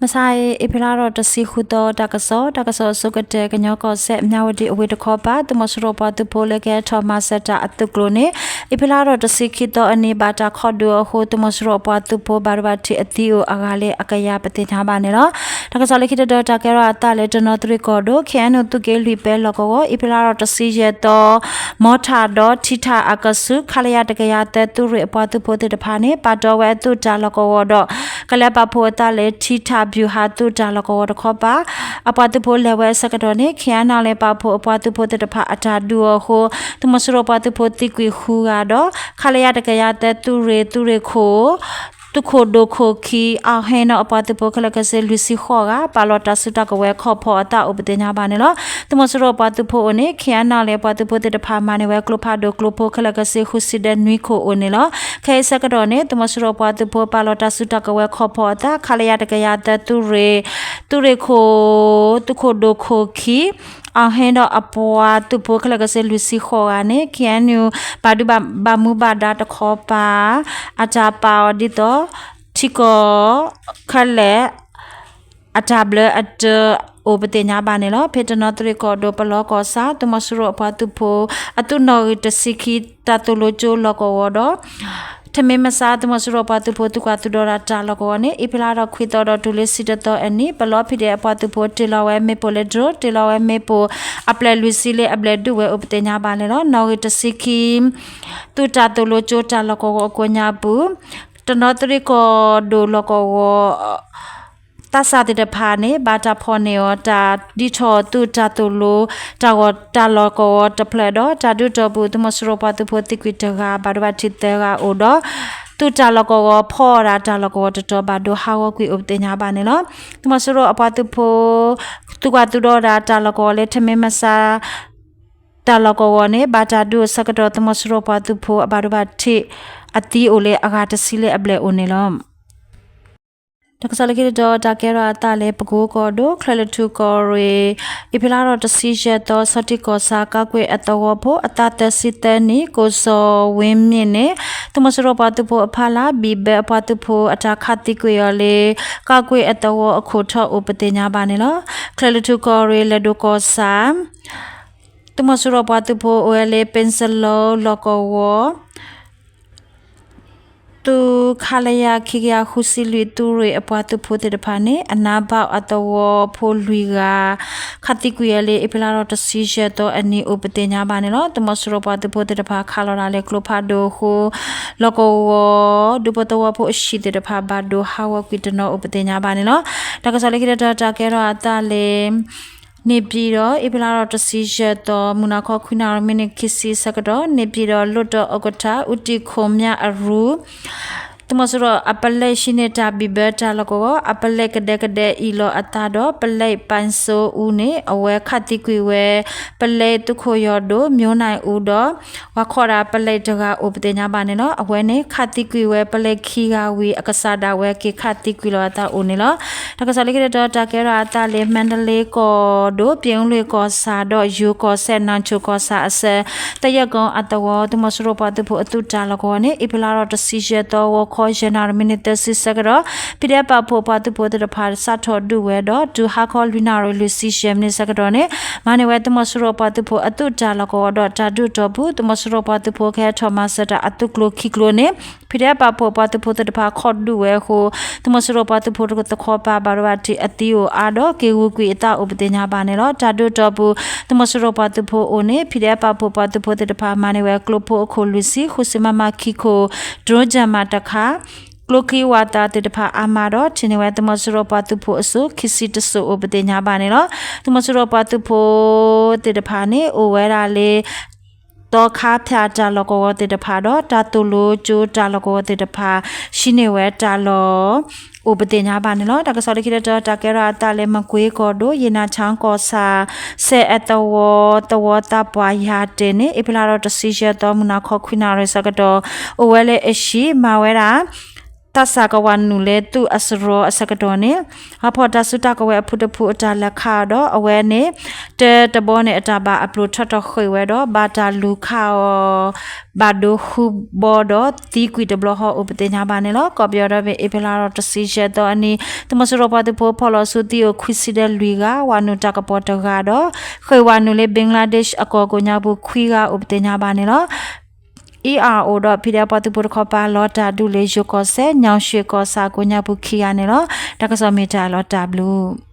မဆါအံၤ အ့ဖြ့လါထီၣ်တဆံဃုသီ တၢ်ကစီၣ်, တၢ်ကစီၣ်အဆိကတၢၢ် ကညီကီၢ်စဲၣ် မၠၣ်ဝတံၣ်အဝ့ၢ်တခီပၤ သုးမီၤစိရိၤပှၤသုးဖိလၢကဟဲထီၣ်မၤစၢၤတၢ်အသုးကျိၤန့ၣ် အ့ဖြ့လါထီၣ်တဆံခံသီအနံၤ ဘၣ်တၢ်ခီဒုးအဃိ သုးမီၤစိရိၤအပှၤသုးဖိဘၣ်ဒိဘၣ်ထံးအသံအိၣ်အဂၤလၢအကယၤပသ့ၣ်ညါဘၣ်န့ၣ်လီၤ. တၢ်ကစီၣ်လၢခံတတီၤ တၢ်ကဲထီၣ်အသးလၢတနီသရံၣ်ကီၢ်ဒိၣ် ခ့ၣ်အဲၣ်ယူၣ် သုးက့လွံၢ်ပဲလီၢ်ကဝီၤ အ့ဖြ့လါထီၣ်တဆံယဲၢ်သီ မီထၣ်ဒီးထံထၣ်အကဆူး ခလရ တကယၤသၢ သုးရ့ၣ်အပှၤသုးဖိသ့ၣ်တဖၣ်န့ၣ် ပာ်တီဝဲအသုးတၢ်လီၢ်ကဝီၤဒီး ကလဲၤပာ်ဖှိၣ်အသးလၢထံထၣ် ဗျူဟာ သုးတၢ်လီၢ်ကဝီၤတခီပၤ အပှၤသုးဖိလဲၤဝဲအဆၢကတီၢ်န့ၣ် ခ့ၣ်အဲၣ်ယူၣ် ပာ်ဖှိၣ်အပှၤသုးဖိသ့ၣ်တဖၣ်အတၢ်ဒုးအဃိ သုးမီၤစိရိၤပှၤသုးဖိသံကွံာ်ဃုဂၤဒီး ခလရ တကယၤသၢ သုးရ့ၣ် သုးရ့ၣ်ခိၣ် သုးခိၣ်ဒိၣ်ခိၣ်ခံ အဟ့ဒီးအပှၤသုးဖိခဲလၢာ်ခဲဆ့လွံၢ်ဆံဃိးဂၤ ပာ်လီၤတၢ်စုတၢ်ကဝဲၤခီၣ်ဖီအသးအိၣ်ပသ့ၣ်ညါဘၣ်န့ၣ်လီၤ. သုးမီၤစိရိၤပှၤသုးဖိအိၣ်န့ၣ် ခ့ၣ်အဲၣ်ယူၣ် အပှၤသုးဖိသ့ၣ်တဖၣ်မၤန့ၢ်ဝဲကျိဖးဒိၣ်ကျိဖိခဲလၢာ်ခဲဆ့ဃုဆံဒီးနွံခိၣ်အိၣ်န့ၣ်လီၤ. ခဲအံၤဆၢကတီၢ်န့ၣ် သုးမီၤစိရိၤပှၤသုးဖိပာ်လီၤတၢ်စုတၢ်ကဝဲၤခီၣ်ဖီအသး ခလရ တကယၤသၢ သုးရ့ၣ် သုးရ့ၣ်ခိၣ် သုးခိၣ်ဒိၣ်ခိၣ်ခံ အဟ့ဒီးအပှၤသုးဖိခဲလၢာ်ခဲဆ့လွံၢ်ဆံဃိးဂၤန့ၣ် ခ့ၣ်အဲၣ်ယူၣ် ဘၣ်ဒုးဘၣ်မူဘၣ်ဒါတခီပၤ အတၢ်ပာ်အီၤဒ်သိး ထံကီၢ်ခဲလၢာ် အတၢ်ဘျၢအတၢၢ်အိၣ်ပသ့ၣ်ညါဘၣ်န့ၣ်လီၤ. ဖဲတနီသရံၣ်ကီၢ်ဒိၣ် ပလီကီၢ်ဆၣ် သုးမီၤစိရိၤအပှၤသုးဖိ အသုးနီၣ်ဂံၢ်တဆံခံ တၢ်သိၣ်လိကၠိလီၢ်ကဝီၤဒီး ထမ့ၢ်မဆါ သုးမီၤစိရိၤပှၤသုးဖိသုးကွၢ်သုးဒီးတၢ်တၢ်လီၢ်ကဝီၤန့ၣ် အ့ဖြ့လါထီၣ်ခွံသီဒီးတုၤလၢဆံတသီအနံၤ ပလီ ဖံးဒဲး အပှၤသုးဖိတ့ၢ်လီၤဝဲမ့ၣ်ပိၢ်လၢ drone တ့ၢ်လီၤဝဲမ့ၣ်ပိၢ်အပျဲၢ်လွံၢ်ဆံလၢအဘျဲၣ်ဒုးဝဲအိၣ်ပသ့ၣ်ညါဘၣ်န့ၣ်လီၤ. နီၣ်ဂံၢ်တဆံခံ သုးတၢ်သိၣ်လိကၠိတၢ်လီၢ်ကဝီၤအကိးညါပူၤ တနီသရံၣ်ကီၢ်ဒိၣ်လီၢ်ကဝီၤ သးစၢ်သ့ၣ်တဖၣ်န့ၣ် ဘၣ်တၢ်ဖီၣ်န့ၢ်အီၤ တၢ်ဒ်ထီၣ်သုးတၢ်သိၣ်လိ တၢ်ဂီၤတၢ်လီၢ်ကဝီၤတဖျၢၣ်ဒီး တၢ်ဒုးတီၢ်ပူၤ သုးမီၤစိရိၤပှၤသုးဖိသံကွံာ်တဂၤ ဘၣ်ဒိဘၣ်ထံးသၢဂၤအိၣ်ဒီး သုးတၢ်လီၢ်ကဝီၤဖီၣ်ဒၣ်တၢ်လီၢ်ကဝီၤတတီၤ ဘၣ်ဒိဟးဂီၤကွံာ်အိၣ်ပသ့ၣ်ညါဘၣ်န့ၣ်လီၤ. သုးမီၤစိရိၤအပှၤသုးဖိ သုးကွၢ်သုးဒီးတၢ်လီၢ်ကဝီၤလၢ ထမ့ၢ်မဆါ တၢ်လီၢ်ကဝီၤန့ၣ် ဘၣ်တၢ်ဒုးအဆၢကတီၢ် သုးမီၤစိရိၤပှၤသုးဖိအဘၣ်ဒိဘၣ်ထံး အသံအိၣ်လၢအဂၤတဆံလၢအဘျဲၣ်အိၣ်န့ၣ်လီၤ. တၢ်ကစီၣ်လၢခံတတီၤ တၢ်ကဲထီၣ်အသးလၢ ပကိကီၢ်ဒိၣ် ချၢၣ်လွံၢ်ထူၣ်ကီၢ်ရ့ၣ် အ့ဖြ့လါထီၣ်တဆံယဲၢ်သီ ဆီထံးကီၢ်ဆၣ် ကးကွ့ၢ်အသဝီဖိ အသးသၢဆံသၢနံၣ် ကိၣ်စီၤဝ့မ့ၣ်န့ၣ် သုးမီၤစိရိၤပှၤသုးဖိအဖီလာ် ဘံၣ်ဘၢအပှၤသုးဖိအတၢ်ခးသံကွံာ်အီၤလၢ ကးကွ့ၢ်အသဝီအခိၣ်ထီၣ်အိၣ်ပသ့ၣ်ညါဘၣ်န့ၣ်လီၤ. ချၢၣ်လွံၢ်ထူၣ်ကီၢ်ရ့ၣ် လဲၤဒိၣ်ကီၢ်ဆၣ် သုးမီၤစိရိၤပှၤသုးဖိအိၣ်ဝဲလၢ ပ့စလီလီၢ်ကဝီၤ သုးခလရ ခံကယၤဃုဆံလွံၢ် သုးရ့ၣ်အပှၤသုးဖိသ့ၣ်တဖၣ်န့ၣ် အနါဘၣ်အသဝီဖိလွံၢ်ဂၤ ခးသံကွံာ်အီၤလၢ အ့ဖြ့လါထီၣ်တဆံယဲၢ်သီအနံၤအိၣ်ပသ့ၣ်ညါဘၣ်န့ၣ်လီၤ. သုးမီၤစိရိၤပှၤသုးဖိသ့ၣ်တဖၣ်ခးလီၤတၢ်လၢကျိဖးဒိၣ်အဃိ လီၢ်ကဝီၤ ဒူဖိသဝီဖိအဟံၣ်သ့ၣ်တဖၣ် ဘၣ်ဒိဟးဂီၤကွံာ်တနီၤအိၣ်ပသ့ၣ်ညါဘၣ်န့ၣ်လီၤ. တၢ်ကစီၣ်လၢခံတတီၤ တၢ်ကဲထီၣ်အသးလၢ န့ၣ်ပၠံၣ်တီၣ် အ့ဖြ့လါထီၣ်တဆံယဲၢ်သီ မုၢ်နၤခီခွံနၣ်ရံၣ် မံးနံးခံဆံဆၢကတီၢ် န့ၣ်ပၠံၣ်တီၣ် လွှတ်တော်ဥက္ကဋ္ဌ ဦးတီခွန်မြတ်အရူ သုးမီၤစိရိၤအပလဲၣ်ဟံးန့ၢ်တၢ်ဘံၣ်ဘၢတၢ်လီၢ်ကဝီၤ အပလဲၣ်ကဒဲကဒဲအံၤလီၤအသးဒီး ပလဲၣ်ပၣ်စိအူန့ၣ် အဝဲခးသံကွံာ်ဝဲ ပလဲၣ်သုးခိၣ်ယီၤဒိၣ် မျိုးနိုင်ဦး ဒီး ပှၤခီၣ်ဒၣ်ပလဲၣ်တဂၤအိၣ်ပသ့ၣ်ညါဘၣ်န့ၣ်လီၤ. အဝဲန့ၣ် ခးသံကွံာ်ဝဲပလဲၣ်ခံဂၤဝံၤ အကစၢ်ဒၣ်ဝဲက့ၤခးသံကွံာ်လီၤအသးအိၣ်န့ၣ်လီၤ. တၢ်ကစီၣ်လၢခံတတီၤ တၢ်ကဲထီၣ်အသးလၢ မါဒလ့ကီၢ်ဒိၣ် ပြင်ဦးလွင်ကီၢ်ဆၣ်ဒီးယိၤကီၢ်စဲၣ် နောင်ချိုကီၢ်ဆၣ်အစၢၤ သရက်ကုန်းအသဝီ သုးမီၤစိရိၤပှၤသုးဖိအသုးတၢ်လီၢ်ကဝီၤန့ၣ် အ့ဖြ့လါထီၣ်တဆံယဲၢ်သီ ဂီၤခီယဲၢ်နၣ်ရံၣ် မံးနံးသၢဆံဆၢကတီၢ် ဖံးဒဲးပာ်ဖှိၣ်ပှၤသုးဖိသ့ၣ်တဖၣ် စးထီၣ်ဒုးဝဲဒီး တုၤဟါခီလွံၢ်နၣ်ရံၣ် လွံၢ်ဆံယဲၢ်မံးနံးဆၢကတီၢ်န့ၣ် မၤန့ၢ်ဝဲသုးမီၤစိရိၤပှၤသုးဖိအသုးတၢ်လီၢ်ကဝီၤဒီး တၢ်ဒုးတီၢ်ပူၤ သုးမီၤစိရိၤပှၤသုးဖိကဟဲထီၣ်မၤစၢၤတၢ်အသုးကျိၤခံကျိၤန့ၣ် ဖံးဒဲးပာ်ဖှိၣ်ပှၤသုးဖိသ့ၣ်တဖၣ်ခီၣ်ဒုးဝဲအဃိ သုးမီၤစိရိၤပှၤသုးဖိတကသီၣ်ပၤ ဘၣ်ဒိဘၣ်ထံးအသံအိၣ်အါဒီး က့ၤဂုာ်ကွံာ်အသးအိၣ်ပသ့ၣ်ညါဘၣ်န့ၣ်လီၤ. တၢ်ဒုးတီၢ်ပူၤ သုးမီၤစိရိၤပှၤသုးဖိအိၣ်န့ၣ် ဖံးဒဲးပာ်ဖှိၣ်ပှၤသုးဖိသ့ၣ်တဖၣ် မၤန့ၢ်ဝဲကျိဖိအခိၣ်လွံၢ်ဆံ ဃုဆံမမခံခိၣ် drone jammer တခါ ကျိချံဝးသးသ့ၣ်တဖၣ်အါမးဒီး ထံၣ်န့ၢ်ဝဲသုးမီၤစိရိၤပှၤသုးဖိအစိၣ် ခံဆံတစိၣ်အိၣ်ပသ့ၣ်ညါဘၣ်န့ၣ်လီၤ. သုးမီၤစိရိၤပှၤသုးဖိသ့ၣ်တဖၣ်န့ၣ် အိၣ်ဝဲဒၣ်လၢ သီခါဖၠၣ်တၢ်လီၢ်ကဝီၤသ့ၣ်တဖၣ်ဒီး တၢ်သိၣ်လိကၠိတၢ်လီၢ်ကဝီၤသ့ၣ်တဖၣ် ဟံးန့ၢ်ဝဲတၢ်လီၢ် အိၣ်ပသ့ၣ်ညါဘၣ်န့ၣ်လီၤ. တၢ်ကစီၣ်လၢခံတတီၤ တၢ်ကဲထီၣ်အသးလၢ မကွ့ကီၢ်ဒိၣ် ယ့ၣ်နၣ်ဆၣ်ကီၢ်ဆၣ် စဲးအသဝီ သဝီသးပှၢ်ယၤတ့ၢ်န့ၣ် အ့ဖြ့လါထီၣ်တဆံယဲၢ်သီ မုၢ်နၤခီခွံနၣ်ရံၣ်ဆၢကတီၢ် အိၣ်ဝဲလၢအဟံၣ် မၤဝဲဒၣ် သးစၢ်ကဝၤနုာ်လၢသုးအစရီအဆၢကတီၢ်န့ၣ် ဟးဖီၣ်တၢ်စုတၢ်ကဝဲၤအဖုတဖုအတၢ်လဲၤခးအီၤဒီး အဝဲန့ၣ် တၢတဘီန့ၣ် အတၢ်ဘၣ်အပျိၢ်ထီၣ်ထီၣ်ဃ့ၢ်ဝဲဒီး ဘၣ်တၢ်လူၤခးအီၤ ဘၣ်ဒိဃုဘီဒီး သံကွံာ်တဘျီဃီအိၣ်ပသ့ၣ်ညါဘၣ်န့ၣ်လီၤ. ကီၢ်ပယီၤဒီဘ့ၣ် အ့ဖြ့လါဒီးတဆံယဲၢ်သီအနံၤ သုးမီၤစိရိၤပှၤသုးဖိဖီၣ်လီၤဆူသံအိၣ် ခွံဆံဒီးလွံၢ်ဂၤ ဝၤနုာ်တၢ်ကပီၤတဂၤဒီး ဃ့ၢ်ဝၤနုာ်လၢ ဘ့ကလါဒ့းအကီၢ်ကိးညါပူၤ ခွံဂၤအိၣ်ပသ့ၣ်ညါဘၣ်န့ၣ်လီၤ. အံၤအအိၣ်ဒီး ဖံဒဲး ပှၤသုးဖိတခီပၤ လီၤတၢ်ဒုးလၢယိၤကီၢ်စဲၣ် ညောင်ရွှေကီၢ်ဆၣ်ကိးညါပူၤခံဂၤန့ၣ်လီၤ. တၢ်ကစီၣ်မ့ၢ်တၢ်လီၤတၢ်ဘျုး